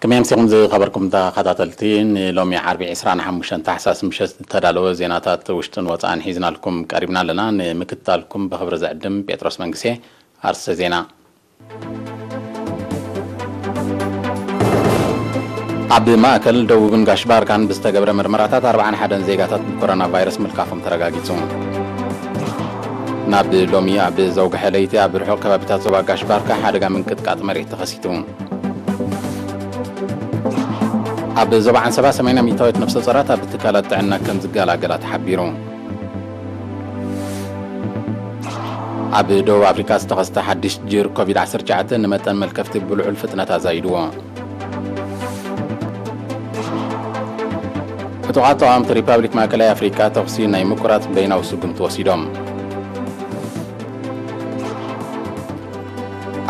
ከመይ ኣምሲኹም ዝኸበርኩም ተኸታተልቲ፣ ንሎሚ ዓርቢ ዕስራን ሓሙሽተን ታሕሳስ ምሸት ዝተዳለወ ዜናታት ውሽጥን ወጻእን ሒዝናልኩም ቀሪብና ኣለና። ንምክትታልኩም ብኽብሪ ዝዕድም ጴጥሮስ መንግሴ። ኣርስተ ዜና። ኣብ ማእከል ደቡብን ጋሽ ባርካን ብዝተገብረ ምርመራታት ኣርባዓን ሓደን ዜጋታት ብኮሮና ቫይረስ ምልካፎም ተረጋጊጹ። ናብ ሎሚ ኣብ ዘውግሐ ለይቲ ኣብ ርሑቕ ከባቢታት ዞባ ጋሽ ባርካ ሓደጋ ምንቅጥቃጥ መሬት ተኸሲቱ። ኣብ ዞባ ዓንሰባ ሰማንያ ሚእታዊት ነፍሰ ጾራት ኣብ ትካላት ጥዕና ከም ዝገላገላ ተሓቢሩ። ኣብ ደቡብ ኣፍሪካ ዝተኸስተ ሓድሽ ጅር ኮቪድ ዓሰርተ ትሽዓተ ንመጠን መልከፍቲ ብልዑል ፍጥነት ኣዛይድዎ። ዕጡቓት ተቓወምቲ ሪፓብሊክ ማእከላይ ኣፍሪካ ተኹሲ ናይ ምቁራጽ በይናዊ ስጉምቲ ወሲዶም።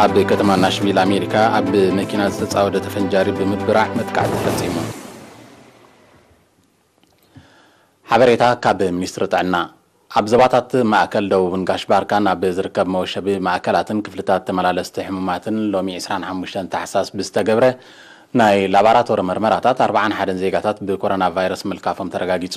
ኣብ ከተማ ናሽቪል ኣሜሪካ ኣብ መኪና ዝተጻወደ ተፈንጃሪ ብምብራዕ መጥቃዕቲ ተፈጺሙ። ሓበሬታ ካብ ሚኒስትሪ ጥዕና። ኣብ ዞባታት ማእከል ደቡብን ጋሽ ባርካን ኣብ ዝርከብ መወሸቢ ማእከላትን ክፍልታት ተመላለስቲ ሕሙማትን ሎሚ ዕስራን ሓሙሽተን ታሕሳስ ብዝተገብረ ናይ ላባራቶሪ መርመራታት ኣርባዓን ሓደን ዜጋታት ብኮሮና ቫይረስ ምልካፎም ተረጋጊጹ።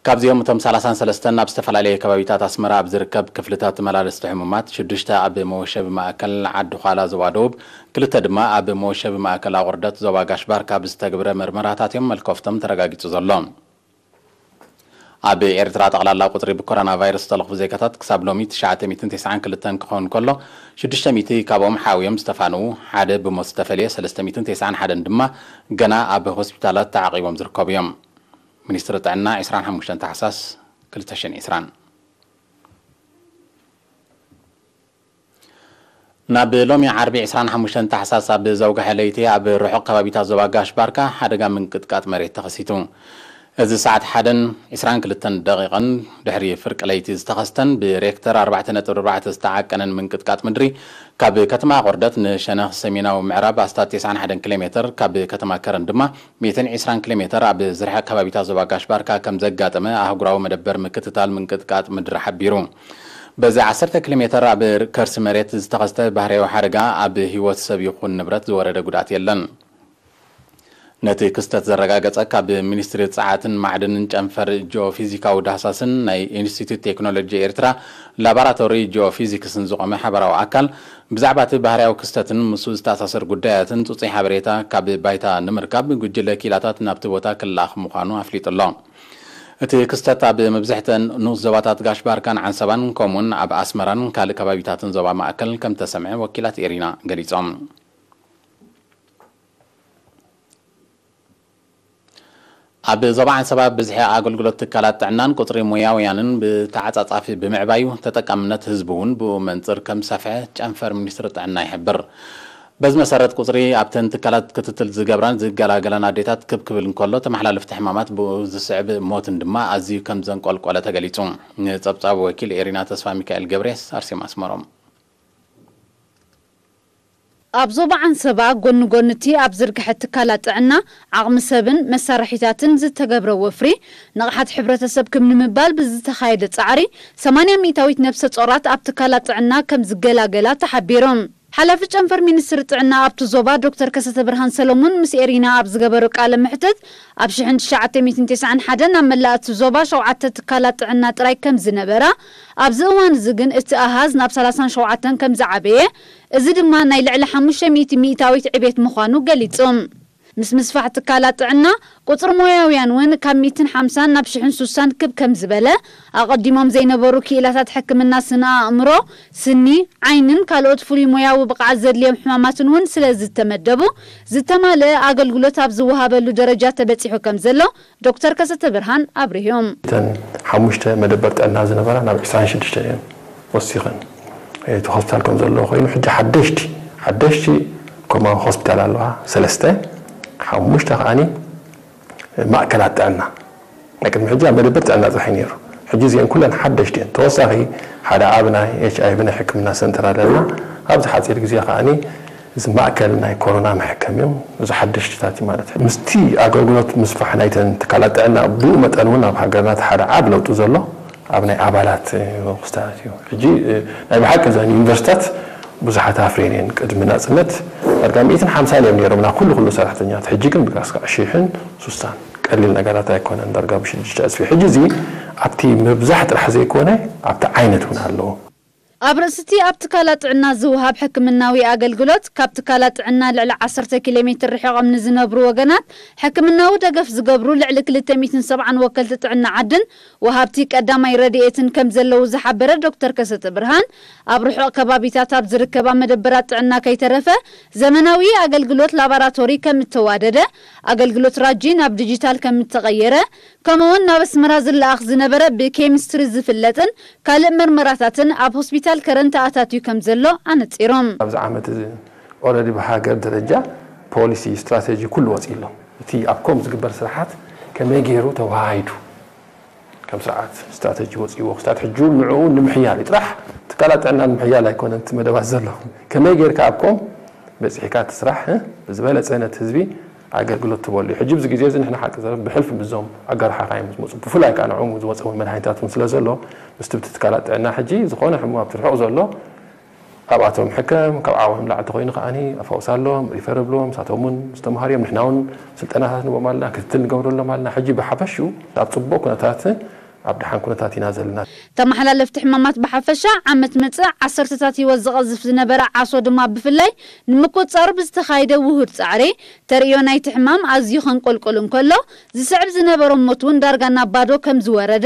ካብዚኦም እቶም ሰላሳን ሰለስተን ኣብ ዝተፈላለየ ከባቢታት ኣስመራ ኣብ ዝርከብ ክፍልታት ተመላለስቲ ሕሙማት፣ ሽዱሽተ ኣብ መወሸቢ ማእከል ዓዲ ዃላ ዞባ ደቡብ፣ ክልተ ድማ ኣብ መወሸቢ ማእከል ኣቑርደት ዞባ ጋሽ ባርካ ብዝተግብረ መርመራታት እዮም መልከፍቶም ተረጋጊጹ ዘሎ። ኣብ ኤርትራ ጠቕላላ ቁጽሪ ብኮሮና ቫይረስ ዝተለኽፉ ዜጋታት ክሳብ ሎሚ ትሽዓተ ሚእትን ተስዓን ክልተን ክኸውን ከሎ፣ ሽዱሽተ ሚእቲ ካብኦም ሓውዮም ዝተፋንዉ፣ ሓደ ብሞት ዝተፈልየ፣ ሰለስተ ሚእትን ተስዓን ሓደን ድማ ገና ኣብ ሆስፒታላት ተዓቒቦም ዝርከቡ እዮም። ሚኒስትሪ ጥዕና ዕስራን ሓሙሽተን ታሕሳስ ክልተ ሽሕን ዕስራን። ናብ ሎሚ ዓርቢ ዕስራን ሓሙሽተን ታሕሳስ ኣብ ዘውግሐ ለይቲ ኣብ ርሑቕ ከባቢታት ዞባ ጋሽ ባርካ ሓደጋ ምንቅጥቃጥ መሬት ተኸሲቱ። እዚ ሰዓት ሓደን ዕስራን ክልተን ደቂቕን ድሕሪ ፍርቂ ለይቲ ዝተኸስተን ብሬክተር ኣርባዕተ ነጥቢ ኣርባዕተ ዝተዓቀነን ምንቅጥቃጥ ምድሪ ካብ ከተማ ቆርደት ንሸነኽ ሰሜናዊ ምዕራብ ኣስታት ተስዓን ሓደን ኪሎ ሜትር፣ ካብ ከተማ ከረን ድማ ሚእትን ዕስራን ኪሎ ሜትር ኣብ ዝርሕቕ ከባቢታት ዞባ ጋሽ ባርካ ከም ዘጋጠመ ኣህጉራዊ መደበር ምክትታል ምንቅጥቃጥ ምድሪ ሓቢሩ። በዚ ዓሰርተ ኪሎ ሜትር ኣብ ከርሲ መሬት ዝተኸስተ ባህርያዊ ሓደጋ ኣብ ህይወት ሰብ ይኹን ንብረት ዝወረደ ጉድኣት የለን። ነቲ ክስተት ዘረጋገጸ ካብ ሚኒስትሪ ጸዓትን ማዕድንን ጨንፈር ጂኦፊዚካዊ ዳህሳስን ናይ ኢንስቲትዩት ቴክኖሎጂ ኤርትራ ላቦራቶሪ ጂኦፊዚክስን ዝቖመ ሓበራዊ ኣካል፣ ብዛዕባ እቲ ባህርያዊ ክስተትን ምስኡ ዝተኣሳሰር ጉዳያትን ጽጹይ ሓበሬታ ካብ ባይታ ንምርካብ ጉጅለ ኪላታት ናብቲ ቦታ ክለኣኽ ምዃኑ ኣፍሊጡ ኣሎ። እቲ ክስተት ኣብ መብዝሕተን ንኡስ ዞባታት ጋሽ ባርካን ዓንሰባን ከምኡውን ኣብ ኣስመራን ካልእ ከባቢታትን ዞባ ማእከል ከም ተሰምዐ ወኪላት ኤሪና ገሊጾም። ኣብ ዞባ ዓንሰባ ብዝሒ ኣገልግሎት ትካላት ጥዕናን ቁጽሪ ሞያውያንን ብተዓጻጻፊ ብምዕባዩ፣ ተጠቃምነት ህዝቢ እውን ብኡ መንጽር ከም ዝሰፍሐ ጨንፈር ሚኒስትሪ ጥዕና ይሕብር። በዚ መሰረት፣ ቁጽሪ ኣብተን ትካላት ክትትል ዝገብራን ዝገላገላን ኣዴታት ክብ ክብል እንከሎ፣ ተመሓላለፍቲ ሕማማት ብኡ ዝስዕብ ሞትን ድማ ኣዝዩ ከም ዘንቆልቆለ ተገሊጹ። ንጸብጻብ ወኪል ኤሪና ተስፋ ሚካኤል ገብሬስ፣ ኣርሴማ ኣስመሮም። ኣብ ዞባ ዓንሰባ፣ ጎኒ ጎኒ እቲ ኣብ ዝርግሐ ትካላት ጥዕና፣ ዓቕሚ ሰብን መሳርሒታትን ዝተገብረ ወፍሪ፣ ንቕሓት ሕብረተሰብ ክብ ንምባል ብዝተኻየደ ጻዕሪ፣ ሰማንያ ሚእታዊት ነብሰ ጾራት ኣብ ትካላት ጥዕና ከም ዝገላገላ ተሓቢሩ። ሓላፊ ጨንፈር ሚኒስትሪ ጥዕና ኣብቲ ዞባ ዶክተር ከሰተ ብርሃን ሰለሙን ምስ ኤሪና ኣብ ዝገበሮ ቃለ መሕትት፣ ኣብ ሽሕን ትሽዓተ ሚእትን ተስዓን ሓደን ኣብ መላእ እቲ ዞባ ሸውዓተ ትካላት ጥዕና ጥራይ ከም ዝነበራ፣ ኣብዚ እዋን እዚ ግን እቲ ኣሃዝ ናብ ሰላሳን ሸውዓተን ከም ዝዓበየ፣ እዚ ድማ ናይ ልዕሊ ሓሙሽተ ሚእቲ ሚእታዊት ዕቤት ምዃኑ ገሊጹ። ምስ ምስፋሕ ትካላት ጥዕና፣ ቁጽሪ ሞያውያን እውን ካብ ሚእትን ሓምሳን ናብ ሽሕን ሱሳን ክብ ከም ዝበለ፣ ኣቐዲሞም ዘይነበሩ ክኢላታት ሕክምና ስነ ኣእምሮ፣ ስኒ፣ ዓይንን ካልኦት ፍሉይ ሞያዊ ብቕዓት ዘድልዮም ሕማማትን እውን ስለ ዝተመደቡ፣ ዝተማልአ ኣገልግሎት ኣብ ዝወሃበሉ ደረጃ ተበጺሑ ከም ዘሎ ዶክተር ከሰተ ብርሃን ኣብሪሆም። እተን ሓሙሽተ መደበር ጥዕና ዝነበራ ናብ ዕስራን ሽዱሽተን እየን ወሲኸን። እቲ ሆስፒታል ከም ዘለዎ ኮይኑ፣ ሕጂ ሓደሽቲ፣ ሓደሽቲ ኮማዊ ሆስፒታል ኣለዋ፣ ሰለስተ፣ ሓሙሽተ ከኣኒ ማእከላት ጥዕና። ናይ ቅድሚ ሕጂ ኣብ መደበር ጥዕና ጥራሕ እዩ ነይሩ። ሕጂ እዚአን ኩለን ሓደሽቲ እየን። ተወሳኺ ሓደ ዓቢ ናይ ኤች ኣይ ቪ ናይ ሕክምና ሰንተር ኣለና። ኣብዚ ሓጺር ግዜ ከኣኒ እዚ ማእከል ናይ ኮሮና መሐከሚ እዩ። እዚ ሓደሽትታት እዩ ማለት እዩ። ምስቲ ኣገልግሎት ምስፋሕ ናይተን ትካላት ጥዕና፣ ብኡ መጠን እውን ኣብ ሃገርና እቲ ሓደ ዓቢ ለውጢ ዘሎ ኣብ ናይ ኣባላት፣ እ፣ ክስታት እዩ። ሕጂ፣ እ፣ ናይ ብሓቂ እዘን ዩኒቨርሲታት ብዙሓት ኣፍርየን እየን። ቅድሚ ናጽነት ዳርጋ ሚእትን ሓምሳን እዮም ነይሮምና፣ ኩሉ ኩሉ ሰራሕተኛታት። ሕጂ ግን ብጋስካ ሽሕን ሱሳን ቀሊል ነገራት ኣይኮነን። ዳርጋ ብሽዱሽተ ዕጽፊ። ሕጂ እዚ ኣብቲ ምብዛሕ ጥራሕ ዘይኮነ ኣብቲ ዓይነት እውን ኣለዎ። ኣብ ርእሲ እቲ ኣብ ትካላት ጥዕና ዝወሃብ ሕክምናዊ ኣገልግሎት፣ ካብ ትካላት ጥዕና ልዕሊ ዓሰርተ ኪሎ ሜትር ርሒቖም ንዝነብሩ ወገናት ሕክምናዊ ደገፍ ዝገብሩ ልዕሊ ክልተ ሚእትን ሰብዓን ወከልቲ ጥዕና ዓድን ወሃብቲ ቀዳማይ ረድኤትን ከም ዘለዉ ዝሓበረ ዶክተር ከሰተ ብርሃን፣ ኣብ ርሑቕ ከባቢታት ኣብ ዝርከባ መደበራት ጥዕና ከይተረፈ ዘመናዊ ኣገልግሎት ላቦራቶሪ ከም እተዋደደ፣ ኣገልግሎት ራጂ ናብ ዲጂታል ከም እተቐየረ፣ ከምኡውን ናብ ኣስመራ ዝለኣኽ ዝነበረ ብኬሚስትሪ ዝፍለጥን ካልእ መርመራታትን ኣብ ሆስፒታል ከረን ተኣታትዩ ከም ዘሎ ኣነጺሮም። ኣብዚ ዓመት እዚ ኦልሬዲ ብሃገር ደረጃ ፖሊሲ፣ ስትራቴጂ ኩሉ ወፂኡ ኣሎ። እቲ ኣብ ኮም ዝግበር ስራሓት ከመይ ገይሩ ተወሃሂዱ ከም ስርዓት ስትራቴጂ ወፂዎ ክስታት ሕጂ እውን ንዕኡ ንምሕያል እዩ። ጥራሕ ትካላት ጥዕና ንምሕያል ኣይኮነን እቲ መደባት ዘሎ። ከመይ ጌርካ ኣብ ኮም በፂሕካ እቲ ስራሕ፣ እ፣ ብዝበለፀ ነቲ ህዝቢ ኣገልግሎት ትበሉ እዩ። ሕጂ ብዚ ግዜ እዚ ንሕና ሓቂ ዘረብ ብሕልፊ ምስዞም ኣጋር ሓኻይም ዝመፁ፣ ብፍላይ ከዓ ንዕኡ ዝወፀ እውን መድሃኒታት እውን ስለ ዘሎ፣ ምስቲ ብቲ ትካላት ጥዕና ሕጂ ዝኾነ ሕሙም ኣብቲ ርሑቕ ዘሎ ኣብኣቶም ሕከም፣ ካብ ዓቕሞም ላዕሊ ተኾይኑ ከዓኒ ኣፋውሳሎም፣ ሪፈር ኣብሎም፣ ንሳቶም እውን ዝተምሃሩ እዮም። ንሕና እውን ስልጠናታት ንቦም ኣለና፣ ክትትል ንገብረሎም ኣለና። ሕጂ ብሓፈሽኡ ኣብ ጽቡቕ ኩነታት፣ ኣብ ደሓን ኩነታት ኢና ዘለና። ተመሓላለፍቲ ሕማማት ብሓፈሻ፣ ዓመት መጽእ ዓሰርተታት ህይወት ዝቐዝፍ ዝነበረ ዓሶ ድማ ብፍላይ ንምቁጽጻሩ ብዝተኻየደ ውሁድ ጻዕሪ፣ ተርእዮ ናይቲ ሕማም ኣዝዩ ከንቆልቁል እንከሎ፣ ዝስዕብ ዝነበሮም ሞት እውን ዳርጋ ናብ ባዶ ከም ዝወረደ፣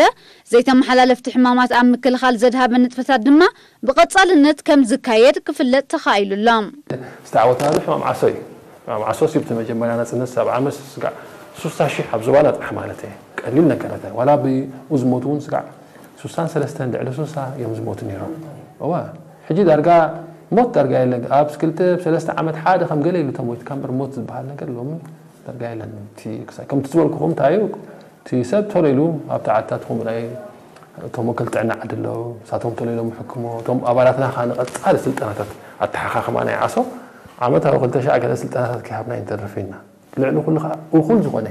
ዘይተመሓላለፍቲ ሕማማት ኣብ ምክልኻል ዘድሃበ ንጥፈታት ድማ ብቐጻልነት ከም ዝካየድ ክፍለጥ ተኻኢሉ ኣሎ። ዝተዓወትናሉ ሕማም ዓሶ እዩ። ሕማም ዓሶ ሲብቲ መጀመርያ ናጽነት ኣብ ዓመት ስጋዕ ሱሳ ሺሕ ኣብ ዞባና ጥራሕ ማለት እየ። ቀሊል ነገር ኣይኮነን። ዋላ ብኡ ዝሞቱ እውን ስጋዕ ሱሳን ሰለስተን ልዕሊ ሱሳ እዮም ዝሞቱ ነይሮም። እዋ፣ ሕጂ ዳርጋ ሞት ዳርጋ የለን። ኣብ ክልተ ሰለስተ ዓመት ሓደ ከም ገለ ኢሉ ተሞይትካ እምበር ሞት ዝበሃል ነገር ሎሚ ዳርጋ የለን። እቲ ክሳይ ከምቲ ዝበልኩኹም እንታይ እዩ? እቲ ሰብ ቶሎ ኢሉ ኣብቲ ዓድታት ከምኡ ናይ እቶም ወከልቲ ጥዕና ዓዲ ኣለዉ፣ ንሳቶም ቶሎ ኢሎም ይሕክሙ። እቶም ኣባላትና ኸኣ ንቐጻሊ ስልጠናታት ኣተሓኻኽማ ናይ ዓሶ ዓመታዊ ክልተ ሺሕ ገለ ስልጠናታት ከይሃብና ኣይንተርፍ ኢና። ልዕሊ ኩሉ ኸኣ እኹል ዝኾነ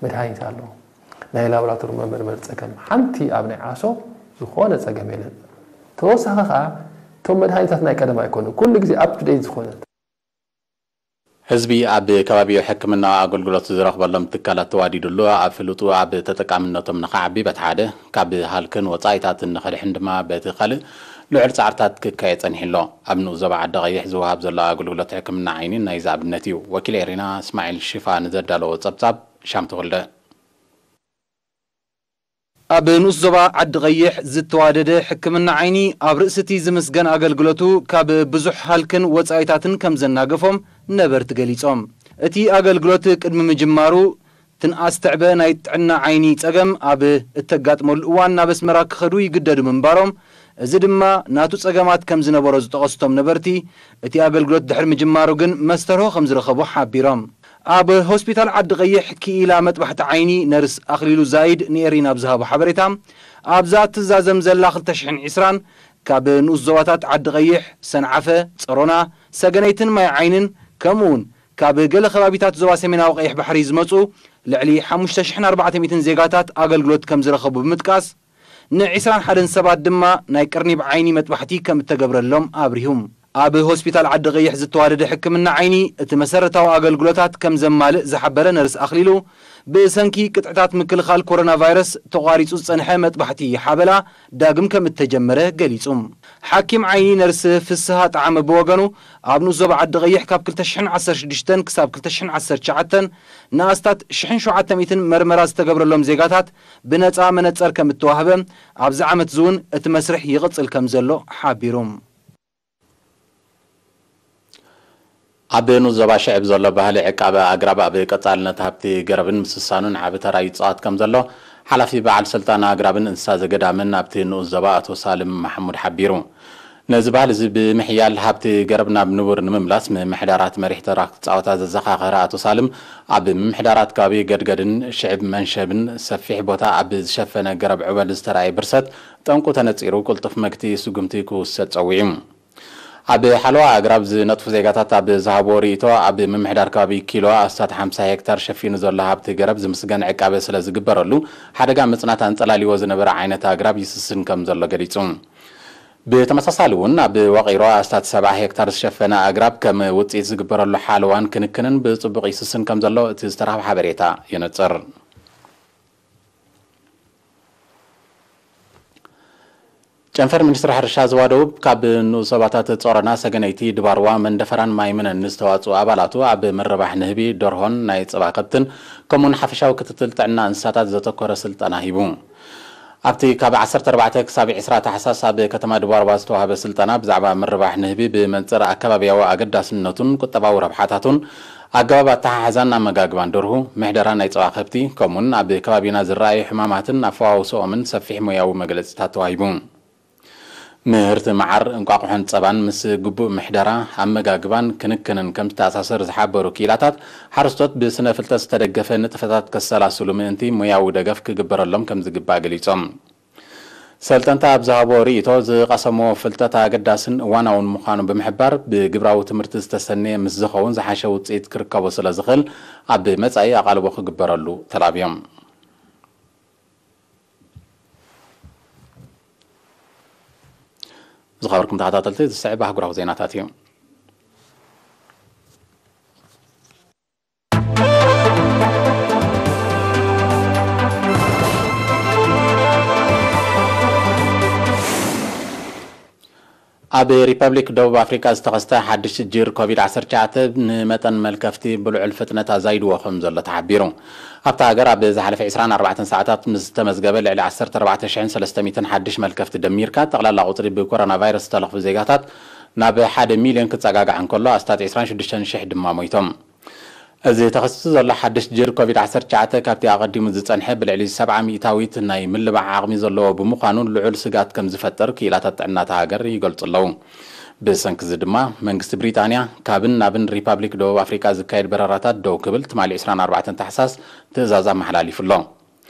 መድሃኒት ኣለዎ። ናይ ላቦራቶሪ መመርመሪ ጸገም ሓንቲ ኣብ ናይ ዓሶ ዝኾነ ጸገም የለን። ተወሳኺ ኸኣ እቶም መድሃኒታት ናይ ቀደም ኣይኮኑን። ኩሉ ግዜ ኣፕ ቱ ዴት ዝኾነ ህዝቢ ኣብ ከባቢኡ ሕክምናዊ ኣገልግሎት ዝረኽበሎም ትካላት ተዋዲዱሉ ኣፍልጡ ኣብ ተጠቃምነቶም ንኸዓቢ በቲ ሓደ ካብ ሃልክን ወጻኢታትን ንኸድሕን ድማ በቲ ካልእ ልዑል ጻዕርታት ክካየ ጸኒሑ ኣሎ። ኣብ ንኡስ ዞባ ዓዲ ቀይሕ ዝወሃብ ዘሎ ኣገልግሎት ሕክምና ዓይኒ ናይዚ ኣብነት እዩ። ወኪል ኤሪና እስማዒል ሽፋ ንዘዳለዎ ጸብጻብ ሻም ተወልደ። ኣብ ንኡስ ዞባ ዓዲ ቀይሕ ዝተዋደደ ሕክምና ዓይኒ ኣብ ርእሲ እቲ ዝምስገን ኣገልግሎቱ ካብ ብዙሕ ሃልክን ወጻኢታትን ከም ዘናገፎም ነበርቲ ገሊጾም። እቲ ኣገልግሎት ቅድሚ ምጅማሩ ትንኣስ ትዕበ ናይ ጥዕና ዓይኒ ጸገም ኣብ እተጋጥመሉ እዋን ናብ ኣስመራ ክኸዱ ይግደዱ ምንባሮም፣ እዚ ድማ ናቱ ጸገማት ከም ዝነበሮ ዝጠቐሱ እቶም ነበርቲ፣ እቲ ኣገልግሎት ድሕሪ ምጅማሩ ግን መስተርሆ ከም ዝረኸቡ ሓቢሮም። ኣብ ሆስፒታል ዓዲ ቀይሕ ክኢላ መጥባሕቲ ዓይኒ ነርስ ኣኽሊሉ ዛይድ ንኤሪና ኣብ ዝሃቦ ሓበሬታ፣ ኣብዛ እትዛዘም ዘላ ክልተ ሽሕን ዕስራን ካብ ንኡስ ዞባታት ዓዲ ቀይሕ፣ ሰንዓፈ፣ ጸሮና፣ ሰገነይትን ማይ ዓይንን ከምኡ እውን ካብ ገለ ከባቢታት ዞባ ሰሜናዊ ቀይሕ ባሕሪ ዝመጹ ልዕሊ ሓሙሽተ ሽሕን ኣርባዕተ ሚእትን ዜጋታት ኣገልግሎት ከም ዝረኸቡ ብምጥቃስ፣ ንዕስራን ሓደን ሰባት ድማ ናይ ቅርኒብ ዓይኒ መጥባሕቲ ከም እተገብረሎም ኣብሪሁ። ኣብ ሆስፒታል ዓዲ ቀይሕ ዝተዋደደ ሕክምና ዓይኒ እቲ መሰረታዊ ኣገልግሎታት ከም ዘማልእ ዝሓበረ ነርስ ኣኽሊሉ፣ ብሰንኪ ቅጥዕታት ምክልኻል ኮሮና ቫይረስ ተቋሪጹ ዝጸንሐ መጥባሕቲ ሓበላ ዳግም ከም እተጀመረ ገሊጹ። ሓኪም ዓይኒ ነርስ ፍስሃ ጣዕመ ብወገኑ፣ ኣብ ንኡስ ዞባ ዓዲ ቀይሕ ካብ ክልተ ሽሕን ዓሰርተ ሽዱሽተን ክሳብ ክልተ ሽሕን ዓሰርተ ትሽዓተን ንኣስታት ሽሕን ሸውዓተ ሚእትን መርመራ ዝተገብረሎም ዜጋታት ብነጻ መነጸር ከም እተዋህበ፣ ኣብዚ ዓመት እዚ እውን እቲ መስርሕ ይቕጽል ከም ዘሎ ሓቢሩ። ኣብ ንኡስ ዞባ ሽዕብ ዘሎ ባህሊ ዕቃበ ኣግራብ ኣብ ቀጻልነት ሃብቲ ገረብን ምስሳኑን ዓቢ ተራ ይጻወት ከም ዘሎ ሓላፊ በዓል ስልጣን ኣግራብን እንስሳ ዘገዳምን ኣብቲ ንኡስ ዞባ ኣቶ ሳልም ማሕሙድ ሓቢሩ። ነዚ ባህሊ እዚ ብምሕያል ሃብቲ ገረብ ናብ ንቡር ንምምላስ ምምሕዳራት መሪሕ ተራ ክጻወታ ዘዘኻኸረ ኣቶ ሳልም፣ ኣብ ምምሕዳራት ከባቢ ገድገድን ሽዕብ መንሸብን ሰፊሕ ቦታ ኣብ ዝሸፈነ ገረብ ዑበል ዝተራእየ ብርሰት ጠንቁ ተነጺሩ ቅልጡፍ መግቲ ስጉምቲ ክውሰድ ጸዊዑ። ኣብ ሓለዋ ኣግራብ ዝነጥፉ ዜጋታት ኣብ ዝሃብዎ ርእይቶ፣ ኣብ ምምሕዳር ከባቢ ኪሎ ኣስታት ሓምሳ ሄክታር ሸፊኑ ዘሎ ሃብቲ ገረብ ዝምስገን ዕቃበ ስለ ዝግበረሉ፣ ሓደጋ ምጽናት ኣንጸላልይዎ ዝነበረ ዓይነት ኣግራብ ይስስን ከም ዘሎ ገሊጹ። ብተመሳሳሊ እውን ኣብ ዋቒሮ ኣስታት ሰብዓ ሄክታር ዝሸፈነ ኣግራብ ከም ውፅኢት ዝግበረሉ ሓለዋን ክንክንን ብፅቡቕ ይስስን ከም ዘሎ እቲ ዝተረኸበ ሓበሬታ የነፅር። ጨንፈር ሚኒስትሪ ሕርሻ ዞባ ደቡብ ካብ ንኡስ ዞባታት ጾሮና፣ ሰገነይቲ፣ ድባርዋ፣ መንደፈራን ማይምነን ንዝተዋጽኡ ኣባላቱ ኣብ ምርባሕ ንህቢ፣ ደርሆን ናይ ጸባ ከብትን ከምኡውን ሓፈሻዊ ክትትል ጥዕና እንስሳታት ዘተኮረ ስልጠና ሂቡ። ኣብቲ ካብ ዓሰርተ ኣርባዕተ ክሳብ ዕስራ ታሕሳስ ኣብ ከተማ ድባርዋ ዝተዋህበ ስልጠና ብዛዕባ ምርባሕ ንህቢ ብመንጽር ኣከባብያዊ ኣገዳስነቱን ቁጠባዊ ረብሓታቱን ኣገባብ ኣተሓሕዛን ኣመጋግባን ደርሁ፣ ምሕደራ ናይ ጸባ ከብቲ፣ ከምኡውን ኣብ ከባቢና ዝረኣዩ ሕማማትን ኣፈዋውስኦምን ሰፊሕ ሞያዊ መግለጺታት ተዋሂቡ። ምህርቲ መዓር፣ እንቋቑሖን ጸባን ምስ ግቡእ ምሕደራ፣ ኣመጋግባን ክንክንን ከም ዝተኣሳሰር ዝሓበሩ ክኢላታት፣ ሓረስቶት ብስነ ፍልጠት ዝተደገፈ ንጥፈታት ከሰላስሉ ምእንቲ ሞያዊ ደገፍ ክግበረሎም ከም ዝግባእ ገሊጾም። ሰልጠንቲ ኣብ ዝሃቦ ርእይቶ፣ ዝቐሰምዎ ፍልጠት ኣገዳስን እዋናውን ምዃኑ ብምሕባር፣ ብግብራዊ ትምህርቲ ዝተሰነየ ምስ ዝኸውን ዝሓሸ ውጽኢት ክርከቦ ስለ ዝኽእል፣ ኣብ መጻኢ ኣቓልቦ ክግበረሉ ተላብዮም። ዝኸበርኩም ተኸታተልቲ፣ ዝስዕብ ኣህጉራዊ ዜናታት እዩ። ኣብ ሪፐብሊክ ደቡብ ኣፍሪቃ ዝተኸስተ ሓድሽ ጅር ኮቪድ ዓሰርተ ትሽዓተ ንመጠን መልከፍቲ ብልዑል ፍጥነት ኣዛይድዎ ከም ዘሎ ተሓቢሩ። ኣብታ ሃገር ኣብ ዝሓለፈ ዕስራን ኣርባዕተን ሰዓታት ምስ ዝተመዝገበ ልዕሊ ዓሰርተ ኣርባዕተ ሽሕን ሰለስተ ሚእትን ሓድሽ መልከፍቲ ደሚርካ፣ ጠቕላላ ቁጽሪ ብኮሮና ቫይረስ ዝተለኽፉ ዜጋታት ናብ ሓደ ሚልዮን ክጸጋጋዕ እንከሎ፣ ኣስታት ዕስራን ሽዱሽተን ሽሕ ድማ ሞይቶም። እዚ ተኸሲቱ ዘሎ ሓድሽ ጅር ኮቪድ ዓሰርተ ትሽዓተ ካብቲ ኣቐዲሙ ዝጸንሐ ብልዕሊ ሰብዓ ሚእታዊት ናይ ምልባዕ ዓቕሚ ዘለዎ ብምዃኑ፣ ልዑል ስግኣት ከም ዝፈጥር ክኢላታት ጥዕና እታ ሃገር ይገልጹ ኣለዉ። ብሰንኪ እዚ ድማ፣ መንግስቲ ብሪጣንያ ካብን ናብን ሪፓብሊክ ደቡብ ኣፍሪቃ ዝካየድ በረራታት ደው ክብል ትማሊ ዕስራን ኣርባዕተን ታሕሳስ ትእዛዝ ኣመሓላሊፉ ኣሎ።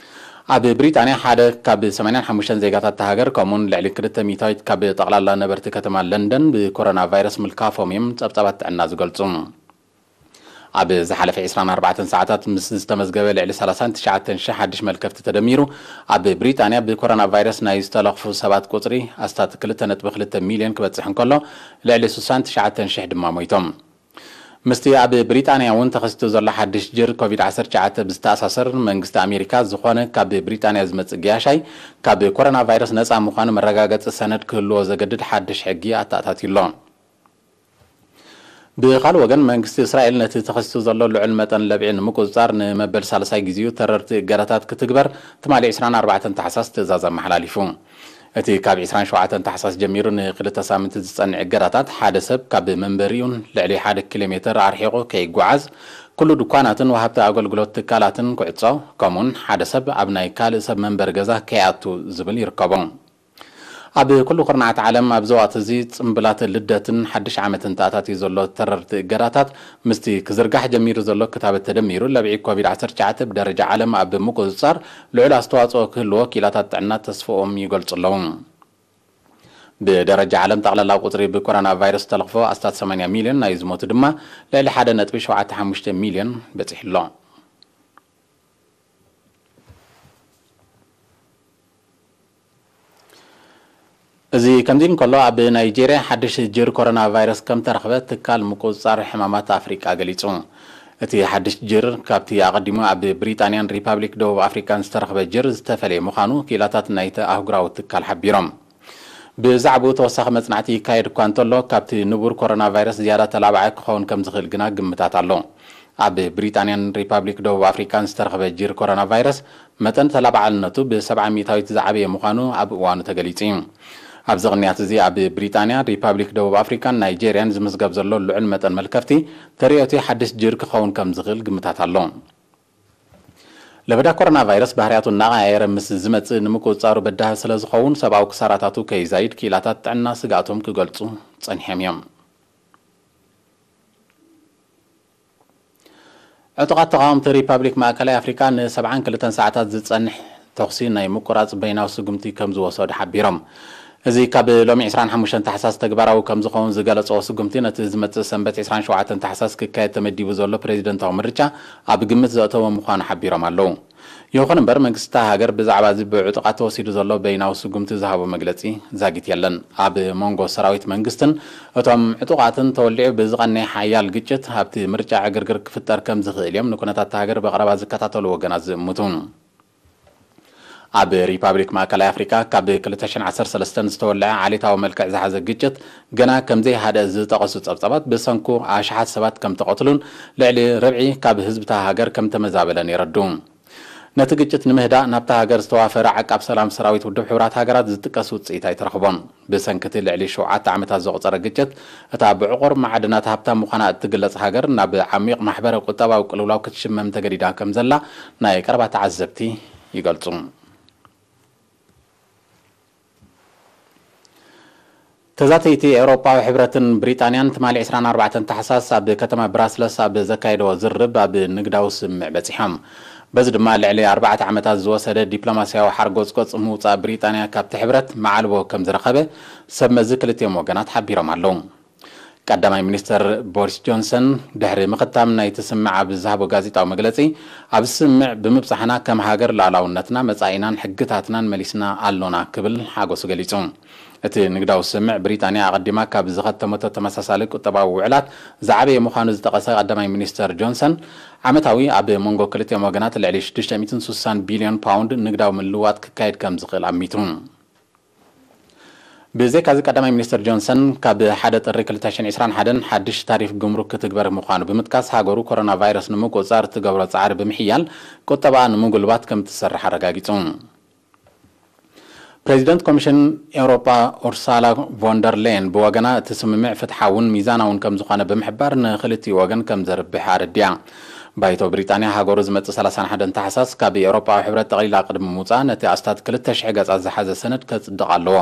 ኣብ ብሪጣንያ ሓደ ካብ ሰማንያን ሓሙሽተን ዜጋታት እታ ሃገር፣ ከምኡውን ልዕሊ ክልተ ሚእታዊት ካብ ጠቕላላ ነበርቲ ከተማ ለንደን ብኮሮና ቫይረስ ምልካፎም እዮም ጸብጻባት ጥዕና ዝገልጹ። ኣብ ዝሓለፈ ዕስራን ኣርባዕተን ሰዓታት ምስ ዝተመዝገበ ልዕሊ ሰላሳን ትሽዓተን ሽሕ ሓድሽ መልከፍቲ ተደሚሩ፣ ኣብ ብሪጣንያ ብኮሮና ቫይረስ ናይ ዝተለኽፉ ሰባት ቁጽሪ ኣስታት ክልተ ነጥቢ ክልተ ሚልዮን ክበጽሕ እንከሎ፣ ልዕሊ ስሳን ትሽዓተን ሽሕ ድማ ሞይቶም። ምስቲ ኣብ ብሪጣንያ እውን ተኸሲቱ ዘሎ ሓድሽ ጅር ኮቪድ ዓሰርተ ትሽዓተ ብዝተኣሳሰር፣ መንግስቲ ኣሜሪካ ዝኾነ ካብ ብሪጣንያ ዝመጽእ ገያሻይ ካብ ኮሮና ቫይረስ ነጻ ምዃኑ መረጋገጺ ሰነድ ክህልዎ ዘገድድ ሓድሽ ሕጊ ኣተኣታትዩ ኣሎ። ብኻልእ ወገን፣ መንግስቲ እስራኤል ነቲ ተኸሲቱ ዘሎ ልዑል መጠን ለብዒ ንምቁጽጻር ንመበል ሳልሳይ ግዜኡ ተረርቲ እገዳታት ክትግበር ትማሊ ዕስራን ኣርባዕተን ታሕሳስ ትእዛዝ ኣመሓላሊፉ። እቲ ካብ ዕስራን ሸውዓተን ታሕሳስ ጀሚሩ ንክልተ ሳምንቲ ዝጸንዕ እገዳታት፣ ሓደ ሰብ ካብ መንበሪኡን ልዕሊ ሓደ ኪሎ ሜተር ኣርሒቑ ከይጓዓዝ፣ ኩሉ ድኳናትን ወሃብቲ ኣገልግሎት ትካላትን ክዕጾ፣ ከምኡውን ሓደ ሰብ ኣብ ናይ ካልእ ሰብ መንበሪ ገዛ ከይኣቱ ዝብል ይርከቦ። ኣብ ኩሉ ኩርናዓት ዓለም ኣብዚ ወቕቲ እዚ ጽምብላት ልደትን ሓድሽ ዓመትን ተኣታትዩ ዘሎ ተረርቲ እገዳታት፣ ምስቲ ክዝርጋሕ ጀሚሩ ዘሎ ክታበት ተደሚሩ፣ ለብዒ ኮቪድ ዓሰርተ ትሽዓተ ብደረጃ ዓለም ኣብ ምቁጽጻር ልዑል ኣስተዋጽኦ ክህልዎ ክኢላታት ጥዕና ተስፍኦም ይገልጹ ኣለዉ። ብደረጃ ዓለም ጠቕላላ ቁጽሪ ብኮሮና ቫይረስ ዝተለኽፎ ኣስታት ሰማንያ ሚልዮን፣ ናይ ዝሞቱ ድማ ልዕሊ ሓደ ነጥቢ ሸውዓተ ሓሙሽተ ሚልዮን በጺሑ ኣሎ። እዚ ከምዚ እንከሎ፣ ኣብ ናይጄርያ ሓድሽ ጅር ኮሮና ቫይረስ ከም ተረኽበ ትካል ምቁጽጻር ሕማማት ኣፍሪቃ ገሊጹ። እቲ ሓድሽ ጅር ካብቲ ኣቐዲሙ ኣብ ብሪጣንያን ሪፓብሊክ ደቡብ ኣፍሪቃን ዝተረኽበ ጅር ዝተፈለየ ምዃኑ ክኢላታት ናይቲ ኣህጉራዊ ትካል ሓቢሮም። ብዛዕባኡ ተወሳኺ መጽናዕቲ ይካየድ እኳ እንተሎ፣ ካብቲ ንቡር ኮሮና ቫይረስ ዝያዳ ተላባዓይ ክኸውን ከም ዝኽእል ግና ግምታት ኣሎ። ኣብ ብሪጣንያን ሪፓብሊክ ደቡብ ኣፍሪቃን ዝተረኽበ ጅር ኮሮና ቫይረስ መጠን ተላባዕልነቱ ብሰብዓ ሚእታዊት ዝዓበየ ምዃኑ ኣብ እዋኑ ተገሊጹ እዩ። ኣብዚ ቅንያት እዚ ኣብ ብሪጣንያ፣ ሪፓብሊክ ደቡብ ኣፍሪቃን ናይጄርያን ዝምዝገብ ዘሎ ልዑል መጠን መልከፍቲ ተርእዮቲ ሓድሽ ጅር ክኸውን ከም ዝኽእል ግምታት ኣሎ። ለበዳ ኮሮና ቫይረስ ባህርያቱ እናቐያየረ ምስ ዝመጽእ ንምቁጽጻሩ በዳሂ ስለ ዝኸውን ሰብኣዊ ክሳራታቱ ከይዛይድ ክኢላታት ጥዕና ስግኣቶም ክገልጹ ጸኒሖም እዮም። ዕጡቓት ተቓወምቲ ሪፓብሊክ ማእከላይ ኣፍሪቃ ንሰብዓን ክልተን ሰዓታት ዝጸንሕ ተኹሲ ናይ ምቁራጽ በይናዊ ስጉምቲ ከም ዝወሰዱ ሓቢሮም። እዚ ካብ ሎሚ ዕስራን ሓሙሽተን ታሕሳስ ተግባራዊ ከም ዝኸውን ዝገለጸዎ ስጉምቲ፣ ነቲ ዝመጽእ ሰንበት ዕስራን ሸውዓተን ታሕሳስ ክካየድ ተመዲቡ ዘሎ ፕሬዚደንታዊ ምርጫ ኣብ ግምት ዘእተወ ምዃኑ ሓቢሮም ኣለዉ። ይኹን እምበር፣ መንግስቲ እታ ሃገር ብዛዕባ እዚ ብዕጡቓት ተወሲዱ ዘሎ በይናዊ ስጉምቲ ዝሃቦ መግለጺ ዛጊት የለን። ኣብ መንጎ ሰራዊት መንግስትን እቶም ዕጡቓትን ተወሊዑ ብዝቐነየ ሓያል ግጭት፣ ኣብቲ ምርጫ ዕግርግር ክፍጠር ከም ዝኽእል እዮም ንኩነታት እታ ሃገር ብቐረባ ዝከታተሉ ወገናት ዝእምቱ። ኣብ ሪፓብሊክ ማእከላይ ኣፍሪቃ ካብ ክልተ ሽሕን ዓሰርተ ሰለስተን ዝተወልዐ ዓሌታዊ መልክዕ ዝሓዘ ግጭት ገና ከም ዘይሃደአ ዝጠቐሱ ጸብጻባት፣ ብሰንኩ ኣሽሓት ሰባት ከም ተቐትሉን ልዕሊ ርብዒ ካብ ህዝቢ እታ ሃገር ከም ተመዛበለን የረድኡ። ነቲ ግጭት ንምህዳእ ናብታ ሃገር ዝተዋፈረ ዓቃብ ሰላም ሰራዊት ውድብ ሕቡራት ሃገራት ዝጥቀስ ውጽኢት ኣይተረኽቦን። ብሰንኪ እቲ ልዕሊ ሸውዓተ ዓመታት ዘቑጸረ ግጭት፣ እታ ብዕቑር ማዕድናት ሃብታም ምዃና እትግለጽ ሃገር፣ ናብ ዓሚቕ ማሕበረ ቁጠባዊ ቅልውላው ክትሽመም ተገዲዳ ከም ዘላ ናይ ቀረባ ተዓዘብቲ ይገልጹ። ተዛተይቲ ኤውሮጳዊ ሕብረትን ብሪጣንያን ትማሊ ዕስራን ኣርባዕተን ታሕሳስ ኣብ ከተማ ብራስለስ ኣብ ዘካየደዎ ዝርርብ ኣብ ንግዳዊ ስምምዕ በጺሖም። በዚ ድማ ልዕሊ ኣርባዕተ ዓመታት ዝወሰደ ዲፕሎማስያዊ ሓርጎጽጎጽ ምውጻእ ብሪጣንያ ካብቲ ሕብረት መዓልቦ ከም ዝረኸበ ሰብ መዚ ክልቲኦም ወገናት ሓቢሮም ኣለዉ። ቀዳማይ ሚኒስተር ቦሪስ ጆንሰን ድሕሪ ምኽታም ናይቲ ስምምዕ ኣብ ዝሃቦ ጋዜጣዊ መግለጺ፣ ኣብዚ ስምምዕ ብምብጻሕና ከም ሃገር ሉዓላውነትና፣ መጻኢናን ሕግታትናን መሊስና ኣሎና ክብል ሓጎሱ ገሊጹ። እቲ ንግዳዊ ስምምዕ ብሪጣንያ ኣቐዲማ ካብ ዝኸተመቶ ተመሳሳሊ ቁጠባዊ ውዕላት ዝዓበየ ምዃኑ ዝጠቐሰ ቀዳማይ ሚኒስተር ጆንሰን፣ ዓመታዊ ኣብ መንጎ ክልቲኦም ወገናት ልዕሊ ሽዱሽተ ሚእትን ስሳን ቢልዮን ፓውንድ ንግዳዊ ምልውዋጥ ክካየድ ከም ዝኽእል ኣሚቱ። ብዘይካዚ ቀዳማይ ሚኒስተር ጆንሰን ካብ ሓደ ጥሪ ክልተ ሽሕን ዕስራን ሓደን ሓድሽ ታሪፍ ጉምሩክ ክትግበር ምዃኑ ብምጥቃስ፣ ሃገሩ ኮሮና ቫይረስ ንምቁጽጻር እትገብሮ ጻዕሪ ብምሕያል ቁጠባኣ ንምጉልባት ከም እትሰርሕ ኣረጋጊጹ። ፕሬዚደንት ኮሚሽን ኤውሮጳ ኡርሳላ ቮንደር ሌየን ብወገና እቲ ስምምዕ ፍትሓውን ሚዛናውን ከም ዝኾነ ብምሕባር ንክልቲኡ ወገን ከም ዘርብሕ ኣረዲኣ። ባይቶ ብሪጣንያ ሃገሩ ዝመጽእ ሰላሳን ሓደን ታሕሳስ ካብ ኤውሮጳዊ ሕብረት ጠቕሊላ ቅድሚ ምውጻኣ ነቲ ኣስታት ክልተ ሽሕ ገጻት ዝሓዘ ሰነድ ከጽድቕ ኣለዎ።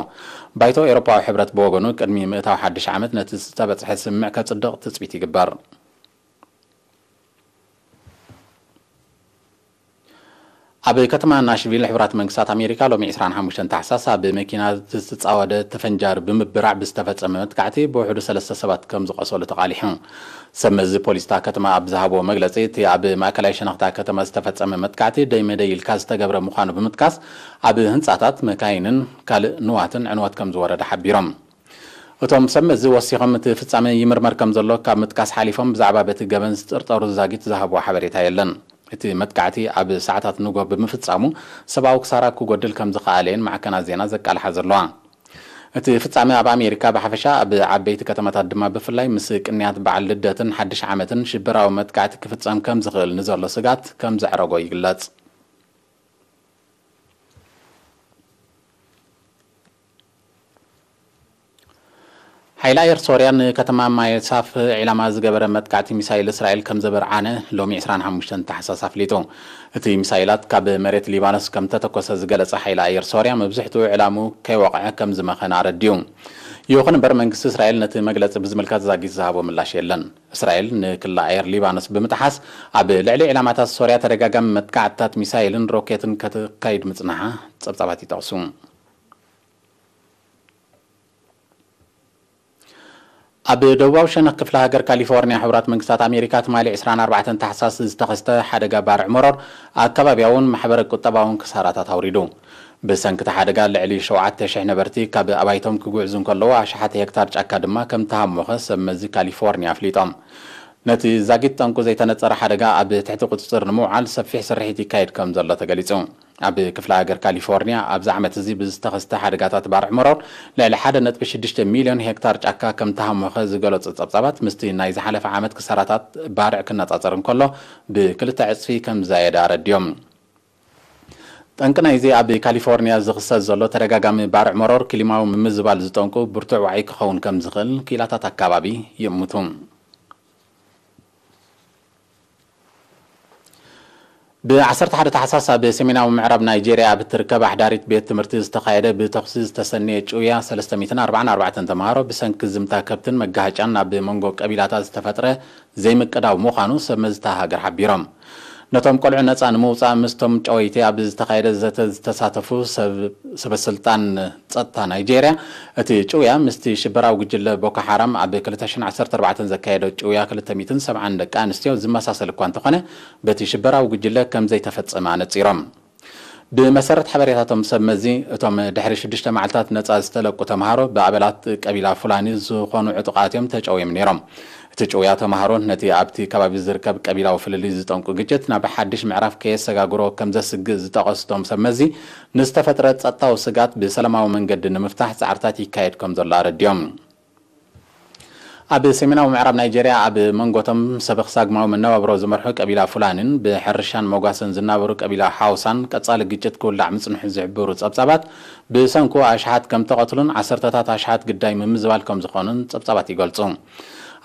ባይቶ ኤውሮጳዊ ሕብረት ብወገኑ ቅድሚ ምእታው ሓድሽ ዓመት ነቲ ዝተበጽሐ ስምምዕ ከጽድቕ ትጽቢት ይግበር። ኣብ ከተማ ናሽቪል ሕቡራት መንግስታት ኣሜሪካ ሎሚ ዕስራን ሓሙሽተን ታሕሳስ ኣብ መኪና ዝተጻወደ ተፈንጃሪ ብምብራዕ ብዝተፈጸመ መጥቃዕቲ ብውሕዱ ሰለስተ ሰባት ከም ዝቖሰሉ ተቓሊሑ። ሰብ መዚ ፖሊስ እታ ከተማ ኣብ ዝሃብዎ መግለጺ፣ እቲ ኣብ ማእከላይ ሸነኽታ ከተማ ዝተፈጸመ መጥቃዕቲ ደይ መደይ ኢልካ ዝተገብረ ምዃኑ ብምጥቃስ፣ ኣብ ህንጻታት፣ መካይንን ካልእ ንዋትን ዕንወት ከም ዝወረደ ሓቢሮም። እቶም ሰብ መዚ ወሲኾም፣ እቲ ፍጻመ ይምርመር ከም ዘሎ ካብ ምጥቃስ ሓሊፎም፣ ብዛዕባ በቲ ገበን ዝጥርጠሩ ዛጊት ዝሃብዎ ሓበሬታ የለን። እቲ መጥቃዕቲ ኣብ ሰዓታት ንግሆ ብምፍጻሙ፣ ሰብኣዊ ክሳራ ክጎድል ከም ዝኸኣለ እየን ማዕከናት ዜና ዘቃልሓ ዘለዋ። እቲ ፍጻመ ኣብ ኣሜሪካ ብሓፈሻ፣ ኣብ ዓበይቲ ከተማታት ድማ ብፍላይ፣ ምስ ቅንያት በዓል ልደትን ሓድሽ ዓመትን ሽበራዊ መጥቃዕቲ ክፍጸም ከም ዝኽእል ንዘሎ ስግኣት ከም ዘዕረጎ ይግለጽ። ሓይሊ ኣየር ሶርያ ንከተማ ማየሳፍ ዒላማ ዝገበረ መጥቃዕቲ ሚሳይል እስራኤል ከም ዘበርዓነ ሎሚ ዕስራን ሓሙሽተን ታሕሳስ ኣፍሊጡ። እቲ ሚሳይላት ካብ መሬት ሊባኖስ ከም ተተኮሰ ዝገለጸ ሓይሊ ኣየር ሶርያ፣ መብዝሕትኡ ዕላምኡ ከይወቕዐ ከም ዝመኸነ ኣረዲኡ። ይኹን እምበር፣ መንግስቲ እስራኤል ነቲ መግለጺ ብዝምልከት ዛጊት ዝሃቦ ምላሽ የለን። እስራኤል ንክላ ኣየር ሊባኖስ ብምጥሓስ፣ ኣብ ልዕሊ ዒላማታት ሶርያ ተደጋጋሚ መጥቃዕትታት ሚሳይልን ሮኬትን ከተካይድ ምጽናሓ ጸብጻባት ይጠቕሱ። ኣብ ደቡባዊ ሸነኽ ክፍለ ሃገር ካሊፎርኒያ፣ ሕቡራት መንግስታት ኣሜሪካ ትማሊ ዕስራን ኣርባዕተን ታሕሳስ ዝተኸስተ ሓደጋ ባርዕ መሮር ኣከባብያውን ማሕበረ ቁጠባውን ክሳራታት ኣውሪዱ። ብሰንኪ እቲ ሓደጋ ልዕሊ ሸውዓተ ሽሕ ነበርቲ ካብ ኣባይቶም ክጉዕዙ እንከለዉ፣ ኣሽሓት ሄክታር ጫካ ድማ ከም ተሃሞኸ ሰብ መዚ ካሊፎርኒያ ኣፍሊጦም። ነቲ ዛጊት ጠንቁ ዘይተነጸረ ሓደጋ ኣብ ትሕቲ ቁጽጽር ንምውዓል ሰፊሕ ስርሒት ይካየድ ከም ዘሎ ተገሊጹ። ኣብ ክፍለ ሃገር ካሊፎርኒያ ኣብዚ ዓመት እዚ ብዝተኸስተ ሓደጋታት ባርዕ መሮር ልዕሊ ሓደ ነጥቢ ሽዱሽተ ሚልዮን ሄክታር ጫካ ከም ተሃሞኸ ዝገለጹ ጸብጻባት፣ ምስቲ ናይ ዝሓለፈ ዓመት ክሳራታት ባርዕ ክነጻጸር እንከሎ ብክልተ ዕጽፊ ከም ዝዛየደ ኣረዲዮም። ጠንቂ ናይዚ ኣብ ካሊፎርኒያ ዝኽሰት ዘሎ ተደጋጋሚ ባርዕ መሮር ክሊማዊ ምምዝባል ዝጠንቁ ብርቱዕ ዋዒ ክኸውን ከም ዝኽእል ክኢላታት ኣካባቢ ይእምቱ። ብ ዓሰርተ ሓደ ታሕሳስ ኣብ ሰሜናዊ ምዕራብ ናይጄርያ ኣብ እትርከብ ኣሕዳሪት ቤት ትምህርቲ ዝተኻየደ ብተኹሲ ዝተሰነየ ጭውያ ሰለስተ ሚእትን ኣርባዓን ኣርባዕተን ተምሃሮ ብሰንኪ ዝምታ ከብትን መጋሃጫን ኣብ መንጎ ቀቢላታት ዝተፈጥረ ዘይምቅዳው ምዃኑ ሰብ መዚ እታ ሃገር ሓቢሮም። ነቶም ቆልዑ ነጻ ንምውጻእ ምስቶም ጨወይቲ ኣብ ዝተኻየደ ዘተ ዝተሳተፉ ሰብ-፣ ሰበስልጣን ጸጥታ ናይጄርያ፣ እቲ ጭውያ ምስቲ ሽበራዊ ጉጅለ ቦኮ ሓራም ኣብ ክልተ ሽሕን ዓሰርተ ኣርባዕተን ዘካየዶ ጭውያ ክልተ ሚእትን ሰብዓን ደቂ ኣንስትዮ ዝመሳሰል እኳ እንተኾነ፣ በቲ ሽበራዊ ጉጅለ ከም ዘይተፈጸመ ኣነጺሮም። ብመሰረት ሓበሬታቶም ሰብ መዚ፣ እቶም ድሕሪ ሽዱሽተ መዓልታት ነጻ ዝተለቁ ተምሃሮ ብኣባላት ቀቢላ ፉላኒ ዝኾኑ ዕጡቓት እዮም ተጨውዮም ነይሮም። እቲ ጭውያ ተምሃሮ ነቲ ኣብቲ ከባቢ ዝርከብ ቀቢላዊ ፍልልይ ዝጠንቁ ግጭት ናብ ሓድሽ ምዕራፍ ከየሰጋግሮ ከም ዘስግእ ዝጠቐሱ እቶም ሰብ መዚ፣ ንዝተፈጥረ ጸጥታዊ ስግኣት ብሰላማዊ መንገዲ ንምፍታሕ ጻዕርታት ይካየድ ከም ዘሎ ኣረዲኦም። ኣብ ሰሜናዊ ምዕራብ ናይጄርያ ኣብ መንጎቶም ሰበኽ ሳግማዊ መነባብሮ ዝመርሑ ቀቢላ ፉላኒን ብሕርሻን መጓሰን ዝናበሩ ቀቢላ ሓውሳን ቀጻሊ ግጭት ክውላዕ ምጽንሑ ዝሕብሩ ጸብጻባት፣ ብሰንኩ ኣሽሓት ከም ተቐትሉን ዓሰርተታት ኣሽሓት ግዳይ ምምዝባል ከም ዝኾኑን ጸብጻባት ይገልጹ።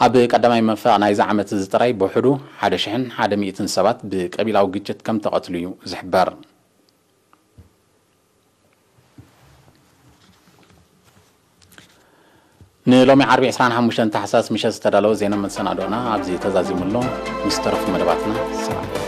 ኣብ ቀዳማይ መንፈቕ ናይዚ ዓመት እዚ ጥራይ ብውሕዱ ሓደ ሽሕን ሓደ ሚእትን ሰባት ብቀቢላዊ ግጭት ከም ተቐትሉ እዩ ዝሕበር። ንሎሚ ዓርቢ ዕስራን ሓሙሽተን ታሕሳስ ምሸት ዝተዳለወ ዜና መሰናዶና ኣብዚ ተዛዚሙ ኣሎ። ምስ ተረፉ መደባትና ሰላም።